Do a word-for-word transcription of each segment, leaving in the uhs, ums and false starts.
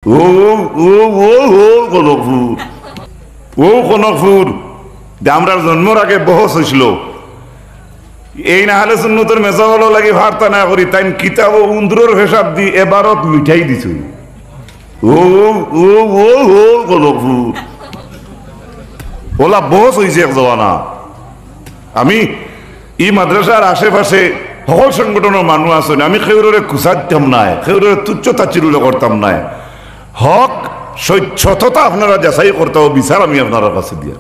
ও, ও, ও, ও, কনকপুর। ও, কনকপুর। যে আমরার জন্মর আগে বহস অইছিল। এইন আহলে সুন্নতর মেসাবর লাগি ফারতা না করি, তাইন কিতাবো উন্দুরর পেশাব দি এবারত মিটাই দিছইন। ও, ও, ও, ও, কনকপুর। অলা বহস অইছে এক জমানা। আমি ই মাদ্রাসার আশেপাশে হকল সংগঠনর মানুষ আছইন, আমি কেউররে কুচাইতাম নায়, কেউররে তুচ্ছ তাচ্ছিল্য করতাম নায়। হক সত্য-, সততা আপনারা যাচাই করতা অউ বিচার আমি আপনারার কাছে দিয়া।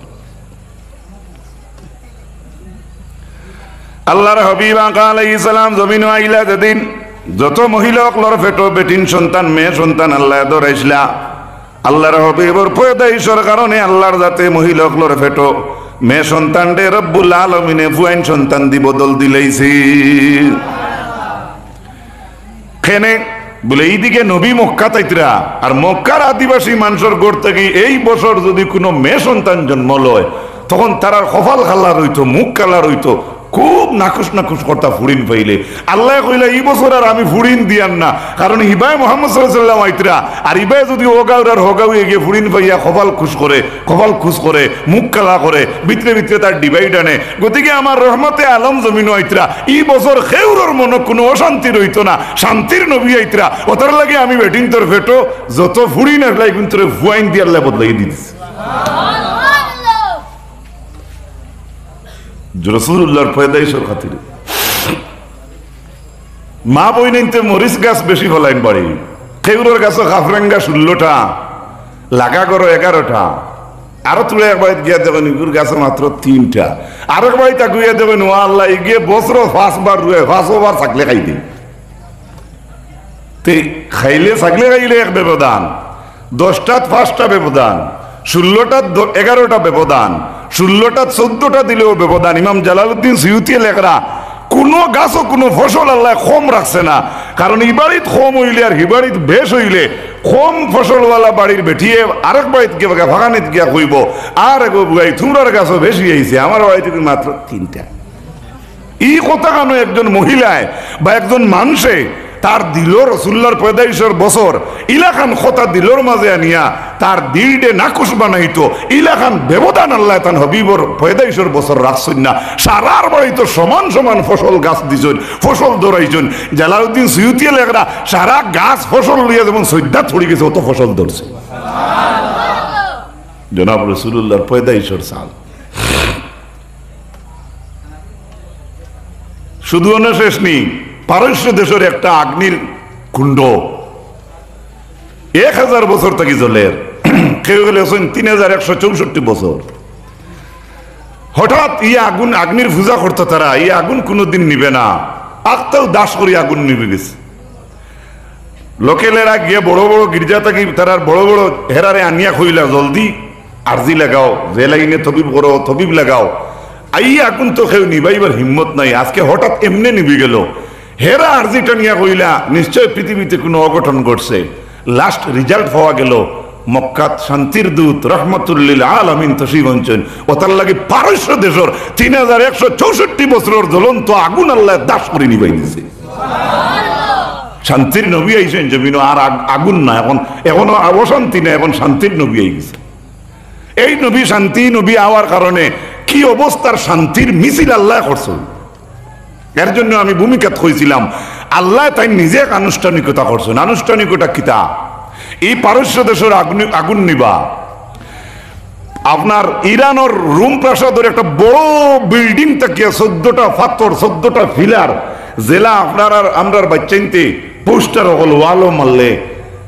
আল্লাহর হাবিব আকা আলাইহিস সালাম জমিনো আইলা যেদিন, যত মহিলা অকলর পেটো বেটিন সন্তান, মেয়ে সন্তান আল্লায় ধরাইছলা। আল্লাহর হাবিবর পয়দাইশর কারণে আল্লাহর জাতে মহিলা অকলর পেটো মেয়ে সন্তানরে রব্বুল আলামিনে পুয়াইন সন্তান দি বদল দিলাইছে। কেনে? বুলে, ইদিকে নবী মক্কাত আইতরা, আর মক্কার আদিবাসী মানষর ঘর থাকি এই বছর যুদি কুনু মেয়ে সন্তান জন্ম লয়, তখন তারার কপাল কালা রইতো, মুখ কালা রইতো, খুব নাখুশ নাখুশ করতা ফুড়িন পাইলে। আল্লায় কইলা, "ই বছর আর আমি ফুড়িন দিয়ার না, কারণ ইবায় মোহাম্মদ সাল্লাল্লাহু আলাইহি ওয়াসাল্লাম আইতরা, আর ইবায় যুদি অউ গাউর আর হউ গাউ এগিয়ে ফুড়িন পাইয়া কপাল খুশ করে, কপাল খুশ করে, মুখ কালা করে, ভিতরে ভিতরে তার divide আনে। গতিকে আমার রহমতে আলম জমিনো আইতরা, ই বছর কেউরর মনো কুনু অশান্তি রইতো না, শান্তির নবী আইতরা। অতার লাগি আমি বেটিন্তর পেটো যত ফুড়িন আছলা, ইগুইন্তরে পুয়াইন দি আল্লায় বদলাই দিছে।" রাসূলুল্লাহর পয়দাইশর খাতিরে। মা বইনাইন্তে মরিচ গাছ বেশি ফলাইন বাড়ি। কেউরর গাছো কাফরেঙ্গা ষোলোটা, লাগা গরো এগারোটা। আরো থুড়া এক বাড়িত গিয়া দেখইন, ইগুর গাছো মাত্র তিনটা। আরক বাড়িত আগুইয়া দেখইন, ও আল্লাহ, ইগিয়ে বছরো পাঁচবার রুয়ে, পাঁচবার ছাগলে খাই দেয়। তে খাইলে, ছাগলে খাইলে এক ব্যবধান, দশটাত পাঁচটা ব্যবধান, ষোলোটাত দ-, এগারোটা ব্যবধান, ষোলোটাত চৌদ্দটা দিলেও ব্যবধান। ইমাম জালালউদ্দিন সুয়ুতিয়ে লেখরা, কুনু গাছো কুনু ফসল আল্লায় কম রাখছে না, কারণ ই বাড়িত কম অইলে আর হি বাড়িত বেশ অইলে কম ফসলওয়ালা বাড়ির বেটিয়ে আরক বাড়িত গিয়া বা ফাগানিত গিয়া কইবো, "আর এগো বুয়াই, তুমরার গাছো বেশি আইছে, আমার বাড়িত মাত্র তিনটা।" ই কথা খানো একজন মহিলায় বা একজন মানষে তার দিলো রসুল্লার পয়দাইশর বছর ইলাখান কথা দিলর মাঝে আনিয়া তার দিলরে নাখুশ বানাইতো, ইলাখান ব্যবধান আল্লায় তান হাবিবর পয়দাইশর বছর রাখছইন না। সারার বাড়িত সমান সমান ফসল গাছ দিছইন, ফসল ধরাইছইন। জালালউদ্দিন সুয়ুতিয়ে লেখরা, সারা গাছ ফসল লইয়া যেমন সইদ্দাত পড়ি গেছে, অত ফসল ধরছে। জনাব রসুলুল্লাহর পয়দাইশর সাল। শুধু অনো শেষ নি, পারস্য দেশর একটা আগ্নির কুণ্ড, এক হাজার বছর থাকি জ্বলের। কেউ গেলে আছইন তিন হাজার একশো চৌষট্টি বছর। হঠাৎ ই আগুন, আগ্নির পূজা করতো তারা, ই আগুন কুনুদিন নিবে না, আখতাউ দাস করি আগুন নিবি গেছে। লোকেলেরা গিয়া বড় বড় গির্জা থাকি তারার বড় বড় হেরারে আনিয়া কইলা, "জলদি আরজি লাগাও, যে লাইনে তবিব করো, তবিব লাগাও।" আই আগুন তো কেউ নিবাইবার হিম্মত নাই, আজকে হঠাৎ এমনে নিবি গেল। হেরা আরজি টানিয়া কইলা, "নিশ্চয় পৃথিবীতে কুনু অঘটন ঘটছে।" লাস্ট রিজাল্ট পাওয়া গেল, মক্কাত শান্তির দূত রহমতুল্লিল আলামিন তশরিফ আনছইন। অতার লাগি পারস্য দেশর তিন হাজার একশো চৌষট্টি বছরর জ্বলন্ত আগুন আল্লায় দাস করি নিবাই দিছে। শান্তির নবী আইছইন জমিনো, আর আগ-, আগুন না, এখন, এখন আর অশান্তি না, এখন শান্তির নবী আই গেছে। এই নবী শান্তি নবী আওয়ার কারণে কি অবস্থার শান্তির মিছিল আল্লায় করছইন। এর জন্য আমি ভূমিকাত কইছিলাম, আল্লায় তাইন নিজে এক আনুষ্ঠানিকতা করছইন। আনুষ্ঠানিকতা কিতা? ই পারস্য দেশর আগুন, আগুন নিবা। আপনার ইরানর রুম প্রাসাদর একটা বড় বিল্ডিং থাকিয়া চৌদ্দটা পাথর, চৌদ্দটা পিলার, যেলা আপনার আর আমরার বাচ্চাইন্তে পোস্টার অকল ওয়ালো মারলে,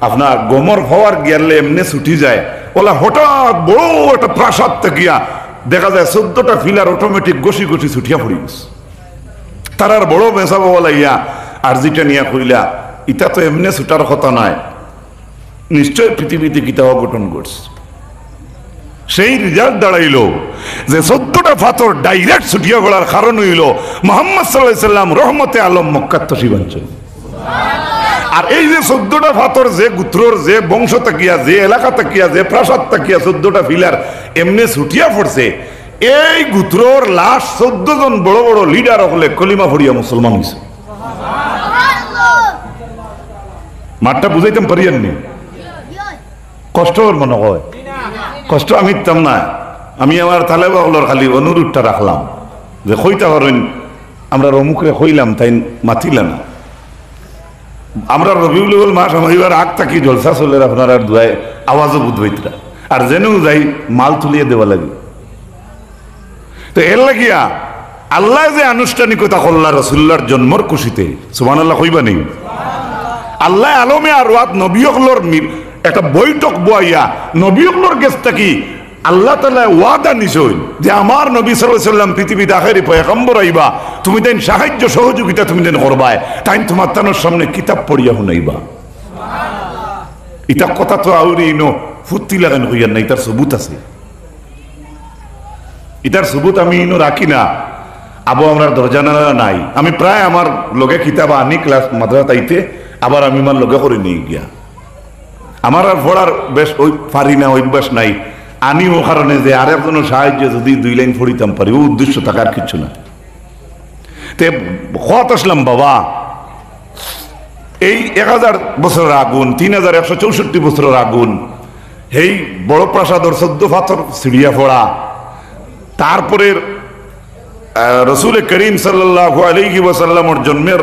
আপনার গমর পাওয়ার গিয়ারলে এমনে ছুটি যায়, অলা হঠাৎ বড় একটা প্রাসাদ থাকিয়া দেখা যায় চৌদ্দটা পিলার অটোমেটিক ঘষি ঘষি ছুটিয়া পড়ি গেছে। তারার বড় মেসাবওয়ালা ইয়া আরজি টানিয়া কইলা, "ইতা তো এমনে ছুটার কথা নায়, নিশ্চয় পৃথিবীতে কিতা অঘটন ঘটছে।" সেই রিজাল্ট দাঁড়াইল যে চৌদ্দটা পাথর ডাইরেক্ট ছুটিয়া পড়ার কারণ অইল মোহাম্মদ সাল্লাল্লাহু আলাইহি সাল্লাম রহমতে আলম মক্কাত তশরিফ আনছইন। আর এই যে চৌদ্দটা পাথর যে গোত্রর, যে বংশ থাকিয়া, যে এলাকা থাকিয়া, যে প্রাসাদ থাকিয়া চৌদ্দটা পিলার এমনে ছুটিয়া পড়ছে, এই গোত্রর লাস্ট চৌদ্দ জন বড় বড় লিডার অকলে কলিমা পড়িয়া মুসলমান অইছে। মাতটা বুঝাইতাম পারিয়ার নি? কষ্ট অর মনো কয়? কষ্ট আমি দিতাম না। আমি আমার তালেবা অকলর খালি অনুরোধটা রাখলাম যে কইতা পারইন, আমরা অমুকরে কইলাম, তাইন মাতিলা না। আমরা রবিউল আউয়াল মাস হামাইবার আগ থাকি জলসা চলের, আপনারার দোয়ায় আওয়াজও বুঝবাইতরা। আর যেনু যাই মাল তুলিয়া দেওয়া লাগে। তো এর লাগিয়া আল্লায় যে আনুষ্ঠানিকতা করলা রসুলুল্লাহর জন্মর খুশিতে, সুবহানাল্লাহ কইবা নি? আল্লায় আলমে আরওয়াত নবী অকলর মি-, একটা বৈঠক বওয়াইয়া নবী অকলর গেছ থাকি আল্লাহ তাআলায় ওয়াদা নিছইন যে আমার নবী সাল্লাল্লাহু আলাইহি ওয়াসাল্লাম পৃথিবীত আখেরি পয়গম্বর আইবা, তুমি তাইন সাহায্য সহযোগিতা তুমি তাইন করবায়, তাইন তুমার তানর সামনে কিতাব পড়িয়া হুনাইবা। ইতা কথা তো আউরি ইনো ফুর্তি লাগান কইয়ার না, ইতার সবুত আছে। ইতার সবুত আমি ইনো রাখি না, আবো আমরার দরজা নাড়া নাই। আমি প্রায় আমার লগে কিতাব আনি ক্লাস মাদ্রাসা তাইতে, আবার আমি আমার লগে করি নিয়া গিয়া। আমার আর পড়ার বেশ ওই পারি না, অভ্যাস নাই। আনি ও কারণে যে আরেকজনর সাহায্যে যদি দুই লাইন পড়িতাম পারি, ও উদ্দেশ্য থাকার কিচ্ছু না। তে কত আসলাম বাবা, এই এক হাজার বছরর আগুন, তিন হাজার একশো চৌষট্টি বছরর আগুন, এই বড় প্রাসাদর চোদ্দ পাথর ছিড়িয়া পড়া, তারপরে, আহ, রসুল করিম সাল্লাল্লাহু আলাইহি ওয়াসাল্লামর জন্মের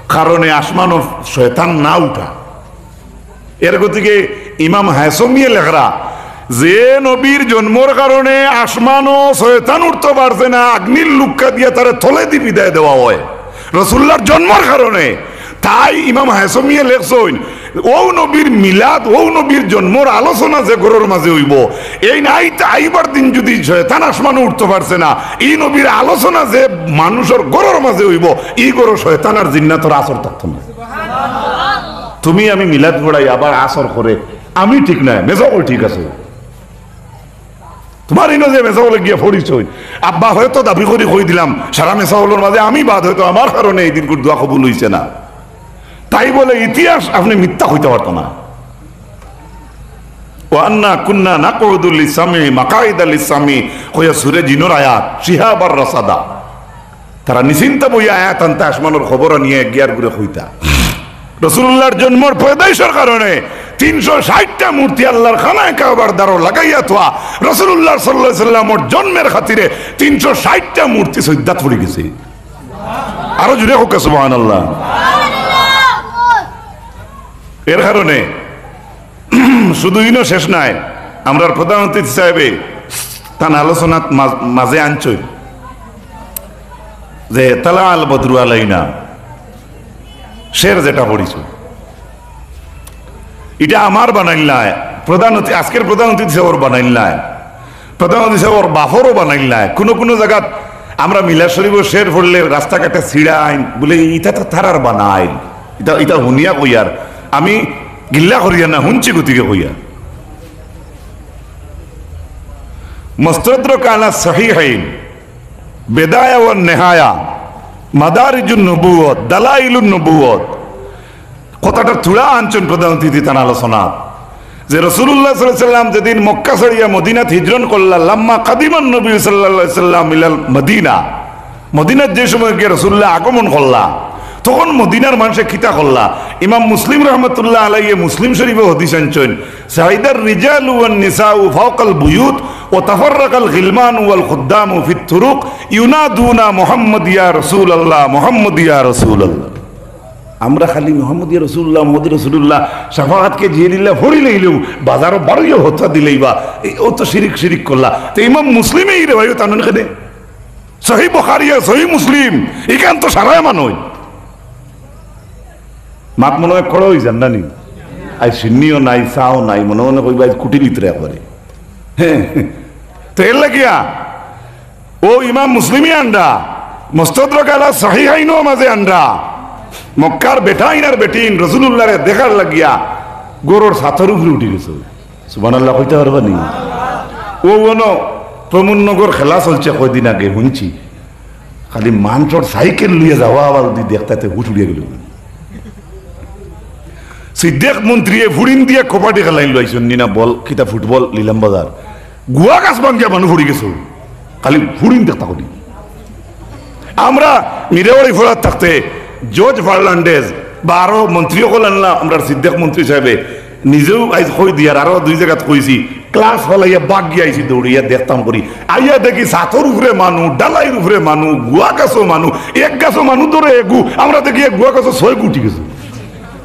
কারণে আসমানো শয়তান না উঠা। এর গতিকে ইমাম হায়সমিয়ে লেখরা যে নবীর জন্মর কারণে আসমানো শয়তান উঠতো পারছে না, আগ্নির লুক্কা দিয়া তারে তলেদি বিদায় দেওয়া হয়। রসুলুল্লাহর জন্মর কারণে তাই ইমাম হায়সমিয়ে লেখছইন, ও নবীর মিলাদ, ও নবীর জন্মর আলোচনা যে ঘরর মাঝে অইবো, এইন আইবার দিন যদি শয়তান আসমানো উঠতো পারছে না, ই নবীর আলোচনা যে মানুষর ঘরর মাঝে অইবো, ই ঘরো শয়তান আর জিন্নাতর আসর থাকতো না। তুমি আমি মিলাদ পড়াই, আবার আসর করে, আমি ঠিক নায়, মেজা অকল ঠিক আছে। তুমার ইনো যে মেজা অকলে গিয়া পড়িছইন, আব্বা হয়তো দাবি করি কই দিলাম, সারা মেজা অকলর মাঝে আমি বাদ, হয়তো আমার কারণে এই দিনকুর দোয়া কবুল অইছে না। তাই বলে ইতিহাস আপনে মিথ্যা কইতা পারতো না। "ওয়া আন্না কুন্না নাকউদু লিস-সামি মাকাইদা লিস-সামি" কইয়া সূরা জিনর আয়াত, "শিহাবার রাসাদা।" তারা নিশ্চিন্তা বইয়া আয়াত আনতা, আসমানর খবর আনিয়া গিয়ার ঘুরে কইতা। রসুলুল্লাহর জন্মর পয়দাইশর কারণে তিনশো ষাটটা মূর্তি আল্লাহর খানায়ে কাবার দ্বারো লাগাইয়া থোয়া, রসুলুল্লাহ সাল্লাল্লাহু আলাইহি ওয়াসাল্লামর জন্মের খাতিরে তিনশো ষাটটা মূর্তি সইজদাত পড়ি গেছে। আরো জোরে কউক্কা সুবহানাল্লাহ। এর কারণে শুধু ইনো শেষ নায়, আমরার প্রধান অতিথি সাহেবে তান আলোচনাত মাঝ-, মাঝে আনছইন যে "তালা আল বদরু আলাইনা", শের যেটা পড়িছইন, ইটা আমার বানাইল নায়, প্রধান অতি-, আজকের প্রধান অতিথি সাহেবর বানাইল নায়, প্রধান অতিথি সাহেবর বাফরও বানাইল নায়। কুনু কুনু জাগাত আমরা মিলাদ শরীফর শের পড়লে রাস্তাঘাটে ছিড়াইন, বলে, "ইটা তো তারার বানাইল।" ইটা, ইটা হুনিয়া কইয়ার, আমি গিল্লা করিয়ার না, হুনছি গতিকে কইয়ার। মুস্তাদরাক আলা সহিহাইন, বিদায়া ওয়ান নিহায়া, মাদারিজুন নবুওয়াত, দালাইলুন নবুওয়াত, কথাটা থুড়া আনছইন প্রধান অতিথি তান আলোচনা, যে রাসূলুল্লাহ সাল্লাল্লাহু আলাইহি ওয়াসাল্লাম যেদিন মক্কা ছাড়িয়া মদিনাত হিজরত করলা, লাম্মা কাদিমান নবী সাল্লাল্লাহু আলাইহি ওয়াসাল্লাম ইলাল মদিনা, মদিনাত যে সময় গিয়া রাসূলুল্লাহ আগমন করলা, তখন মদিনার মানষে কিতা করলা? ইমাম মুসলিম রহমতুল্লাহ আলাইহি মুসলিম শরীফে হাদিস আনছইন, "সাইদার রিজালু ওয়ান নিসাউ ফাওকাল বুয়ুত ওয়া তাফাররাকাল গিলমানু ওয়াল খুদ্দামু ফিত তুরুক ইউনাদুনা মুহাম্মদ ইয়া রাসূলুল্লাহ, মুহাম্মদ ইয়া রাসূলুল্লাহ।" আমরা খালি "মোহাম্মদ ইয়া রাসূলুল্লাহ, মোহাম্মদ ইয়া রাসূলুল্লাহ, শাফাআতকে জিয়ারিল্লাহ" পড়ি লইলেও বাজারো বারইয়া হতা দিলেই বা, এই, ও তো শিরিক, শিরিক করলা। তো ইমাম মুসলিমে এই রেওয়ায়ত আনইন কেনে? সহিহ বুখারী আর সহিহ মুসলিম, ইখান তো সারায় মানইন। মাত মনো অয় কড়া অইযার না নি? আইজ শিন্নিও নাই, চাও নাই, মনো মনো কইবা আইজ কুটিলিতরে একবারে। হ্যাঁ, তো এর লাগিয়া ও ইমাম মুসলিমে আনরা, মুস্তাদরাক আলা সহিহাইনও মাঝে আনরা, মক্কার বেটাইন আর বেটিন রাসূলুল্লাহরে দেখার লাগিয়া ঘরর ছাতর উপরে উঠি গেছে। সুবহানাল্লাহ কইতা পারবা নি? ও অনো প্রমোদনগর খেলা চলছে কয়দিন আগে, হুনছি। খালি মানষর সাইকেল লইয়া যাওয়া আবার যদি দেখতা তে হুশ উড়িয়া গেল। সিদ্দিক মন্ত্রীয়ে ফুড়িন দিয়া কবাডি খেলাইন লইছইন নি না, বল কিতা ফুটবল, নিলাম বাজার। গুয়া গাছ ভাঙ্গিয়া মানুষ পড়ি গেছে। খালি ফুড়িন দেখতা করি। আমরা মিরাবাড়ি ফড়াত থাকতে জর্জ ফার্নান্ডেজ বা আরো মন্ত্রী অকল আনলা, আমরার সিদ্দিক মন্ত্রী সাহেবে নিজেও আইজ কই দিয়ার, আরো দুই জাগাত কইছি, ক্লাস ফালাইয়া বাগিয়া আইছি দৌড়িয়া দেখতাম করি। আইয়া দেখি ছাতর উপরে মানু, ডালাইর উপরে মানু, গুয়া গাছো মানু, এক গাছো মানু ধরে এগু, আমরা দেখি এক গুয়া গাছো ছয় গু উঠি গেছে।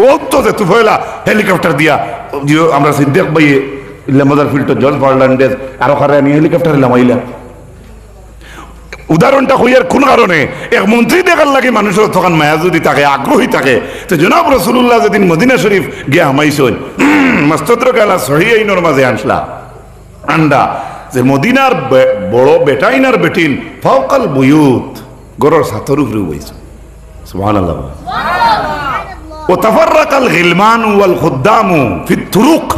ও তো যে তুফাইলা হেলিকপ্টার দিয়া, যে আমরা সিদ্দিক ভাইয়ে, ইলা মজার ফিল্টো জর্জ ফার্নান্ডেজ, আরো কারে আনি হেলিকপ্টারে লামাইলা। উদাহরণটা কইয়ার কোন কারণে? এক মন্ত্রী দেখার লাগি মানুষর তখন মায়া যদি থাকে, আগ্রহী থাকে, তো জনাব রাসূলুল্লাহ যেদিন মদিনা শরীফ গিয়া হামাইছইন, উম, মুস্তাদরাক আলা সহিহাইনর মাঝে আনছলা, আন্ডা, যে মদিনার বে-, বড় বেটাইন আর বেটিন ফাওকাল বুয়ুত, ঘরর ছাতর উপরে বইছইন। সুবহানাল্লাহ। ওয়া তাফাররাকাল গিলমানু ওয়াল খুদ্দামু ফিত তুরুক।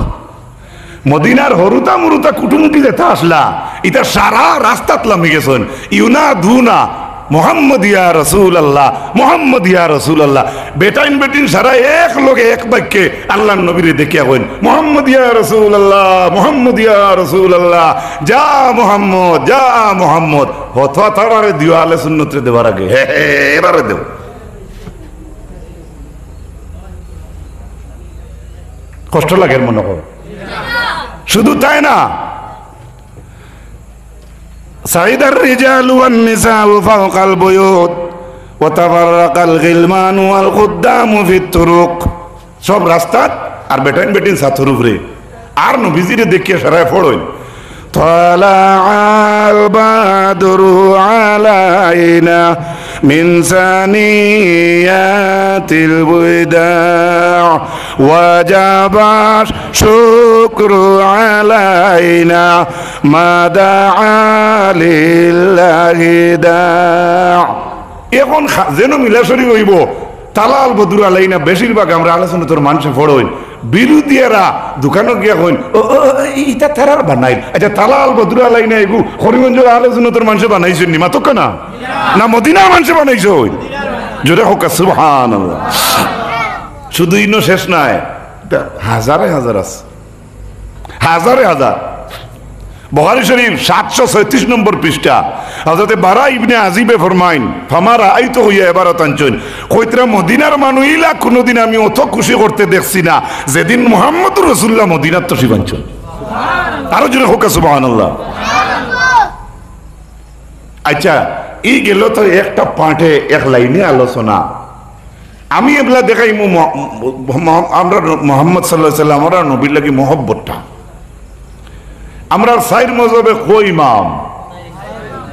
মদিনার হরুতা মুরুতা কুটুমুটি যেতা আছলা, ইতা সারা রাস্তাত লামি গেছইন। ইউনাদুনা, "মুহাম্মদ ইয়া রাসূলুল্লাহ, মুহাম্মদ ইয়া রাসূলুল্লাহ।" বেটাইন বেটিন সারা এক লগে এক বাক্যে আল্লাহর নবীরে দেখিয়া কইন, "মুহাম্মদ ইয়া রাসূলুল্লাহ, মুহাম্মদ ইয়া রাসূলুল্লাহ, যা মুহাম্মদ, যা মুহাম্মদ।" হতোয়া তারারে দিও, আহলে সুন্নতরে দেওয়ার আগে, হে, হে, এরারে দেও। কষ্ট লাগের মনো কর। শুধু তাই না, সাইদার রিজালু ওয়ান নিসাউ ফাওকাল বুয়ুত ওয়া তাফাররাকাল গিলমানু ওয়াল খুদ্দামু ফিত তুরুক। সব রাস্তাত আর বেটাইন বেটিন ছাতর উপরে। আর নবীজিরে দেখিয়া সারায় পড়ইন। طلع البدر علينا من ثنيات الوداع وجب الشكر علينا ما دعا لله داع। এখন খা-, যেন মিলাদ শরীফ অইবো, তালা আল বদরু আলাইনা বেশিরভাগ আমরা আহলে সুন্নতর মানষে পড়ইন। বিরুধিয়ারা দোকানো গিয়া কইন, "ও, ও, ও, ইতা তারার বানাইল।" আচ্ছা, তালা আল বদরু আলাইনা এগু করিমগঞ্জর আহলে সুন্নতর মানষে বানাইছইন নি? মাতউক্কা না? না মদিনার মানষে বানাইছইন? জোরে কউক্কা, সুবহানাল্লাহ। শুধু ইনো শেষ নায়, ইতা হাজারে হাজার আছে। হাজারে হাজার। বুখারী শরীফ সাতশো ছয়ত্রিশ নম্বর পৃষ্ঠা। হযরতে বারা ইবনে আজিবে ফরমাইন, ফামা রাআইতু হইয়া এবারত আনছইন, কইতরা মদিনার মানু ইলা কুনুদিন আমি অত খুশি করতে দেখছি না, যেদিন মুহাম্মদুর রাসূলুল্লাহ মদিনাত তশরিফ আনছইন। আরো জোরে কউক্কা সুবহানাল্লাহ। আচ্ছা, ই গেল তো একটা পাঠে এক লাইনে আলোচনা। আমি এবলা দেখাইমু ম-, ম-, ম-, আমরা মোহাম্মদ সাল্লাল্লাহু আলাইহি ওয়াসাল্লাম, আমরা নবীর লাগি মহব্বতটা। আমরার চাইর মজহবে কয় ইমাম?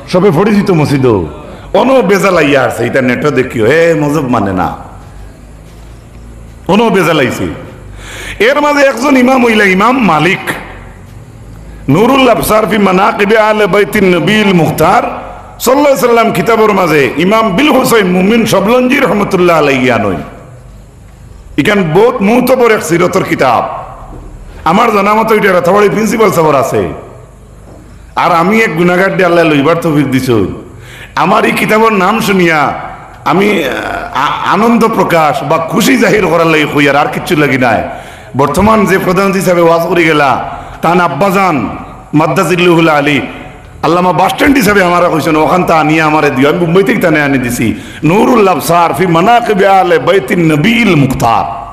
সবে পরিচিত মসজিদও। অনো বেজাল আইয়া আছে, ইন্টারনেটও দেখিও, এ মজহব মানে না। অনো বেজাল আইছে। এর মাঝে একজন ইমাম অইলা ইমাম মালিক। নুরুল আবসার ফি মানাকিবে আলে বাইতিন নবীল মুখতার সাল্লাল্লাহু আলাইহি ওয়াসাল্লাম কিতাবর মাঝে ইমাম বিল হুসাইন মুমিন শবলঞ্জি রহমতুল্লাহ আলাইহি আনইন। ইখান বউত মুতবর এক সিরতর কিতাব। আমার জানা মতো ইটা রাতাবাড়ি প্রিন্সিপাল সাবর আছে। আর আমি এক গুনাগার দি আল্লায় লইবার তৌফিক দিছইন। আমার ই কিতাবর নাম শুনিয়া আমি, আ, আ-, আনন্দ প্রকাশ বা খুশি জাহির করার লাগি কইয়ার, আর কিচ্ছু লাগি নায়। বর্তমান যে প্রধান অতিথি হিসাবে ওয়াজ করি গেলা, তান আব্বাজান মাদ্দা জিল্লুহুল আলী, আল্লামা বাসস্ট্যান্ড হিসাবে আমারে কইছইন, অখানতা আনিয়া আমারে দিও। আমি বোম্বাই থাকি তানে আনি দিছি। নুরুল আবসার ফি মানাকিবে আলে বাইতিন নবীল মুখতার।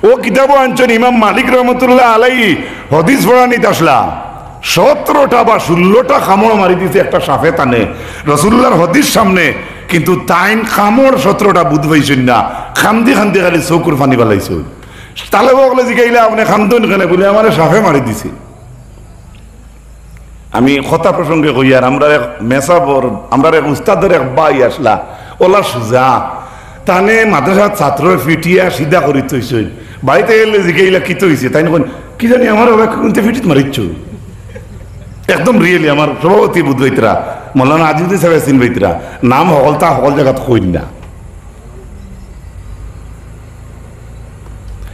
অউ কিতাবও আনছইন ইমাম মালিক রহমতুল্লাহ আলাইহি, হাদিস পড়ানিত আছলা। সতরোটা বা ষোলোটা কামড় মারি দিছে একটা সাপে তানে, রাসূলুল্লাহর হাদিস সামনে, কিন্তু তাইন কামড় সতরোটা বুঝ পাইছইন না, কান্দি কান্দি খালি চউখর পানি ফালাইছইন। তালেব অকলে জিগাইলা, "আপনে কান্দইন কেনে?" বুলে, "আমারে সাপে মারি দিছে।" আমি কথা প্রসঙ্গে কইয়ার, আমরার এক মেসাবর, আমরার এক উস্তাদর এক ভাই আছলা, অলা সুজা। তানে মাদ্রাসার ছাত্ররে পিটিয়া সিধা করি থইছইন। বাড়িত আইলে জিগাইলা, "কিতা অইছে?" তাইন কইন, "কি জানি, আমারে অবায় কুনতে পিটিত মারিছো।" একদম রিয়েলি আমার সভাপতি বুঝ পাইতরা, মৌলানা আজিজুদ্দিন সাবে চিন পাইতরা, নাম হকলতা হকল জাগাত কইন না।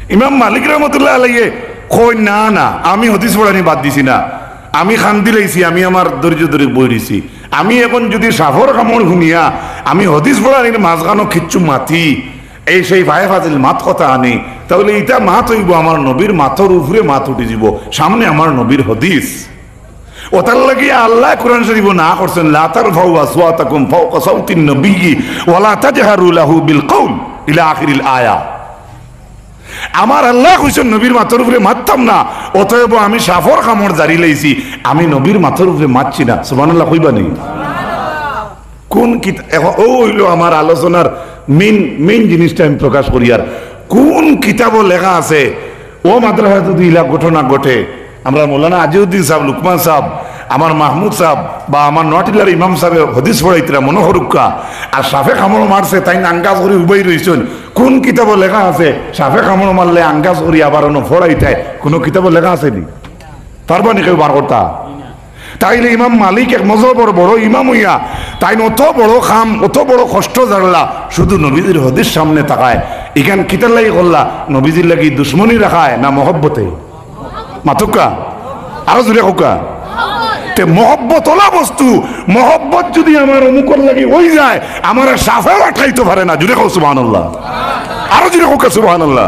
ইমাম মালিক রহমতুল্লাহ আলাইয়ে কইন, "না, না, আমি হাদিস পড়ানি বাদ দিছি না, আমি কান্দি লাইছি, আমি আমার ধৈর্য ধরি বই রইছি। আমি এখন যুদি সাপর কামড় হুনিয়া আমি হাদিস পড়ানির মাঝখানো কিচ্ছু মাতি, এই সেই ফায়ে ফাজিল মাত কথা আনি, তাইলে ইতা মাত অইবো আমার নবীর মাতর উপরে মাত উঠি যিবো, সামনে আমার নবীর হাদিস।" অতার লাগি আল্লায় কোরআন শরীফো না করছইন, "লা তারফাউ আসওয়াতাকুম ফাওকা সাউতিন নবিয়্যি ওয়া লা তাজহারু লাহু বিল কাউল" ইলা আখিরিল আয়া। আমার আল্লায় কইছইন নবীর মাথার উপরে মাততাম না, অতএব আমি সাপর কামড় জারি লাইছি, আমি নবীর মাথার উপরে মাতছি না। সুবহানাল্লাহ কইবা নি? কোন কিতা-, এখন অউ অইলো আমার আলোচনার মেইন, মেইন জিনিসটা আমি প্রকাশ করিয়ার। কোন কিতাবো লেখা আছে, অউ মাদ্রাসাত যদি ইলা ঘটনা ঘটে, আমরার মৌলানা আজিউদ্দিন সাব, লুকমান সাব, আমার মাহমুদ সাব বা আমার নোয়াটিলার ইমাম সাবে হাদিস পড়াইতরা মনো করউক্কা, আর সাপে কামড় মারছে, তাইন আঙ্গাজ করি উবাই রইছইন, কোন কিতাবো লেখা আছে সাপে কামড় মারলে আঙ্গাজ করি আবার অনো পড়াইতায়? কুনু কিতাবো লেখা আছে নি? পারবা নি কেউ বার করতা? তাইলে ইমাম মালিক এক মজহবর বড় ইমাম অইয়া তাইন অত বড় কাম, অত বড় কষ্ট জানলা, শুধু নবীজির হাদিস সামনে থাকায়। ইখান কিতার লাগি করলা? নবীজির লাগি দুশমনি রাখায় না মহব্বতে? মাতউক্কা, আরো জুরে কউক্কা। তে মহব্বত অলা বস্তু, মহব্বত যদি আমার অমুকর লাগি অইযায়, আমারে সাপেও আটকাইতো পারে না। জুরে কও সুবহানাল্লাহ, আরো জুরে কউক্কা সুবহানাল্লাহ।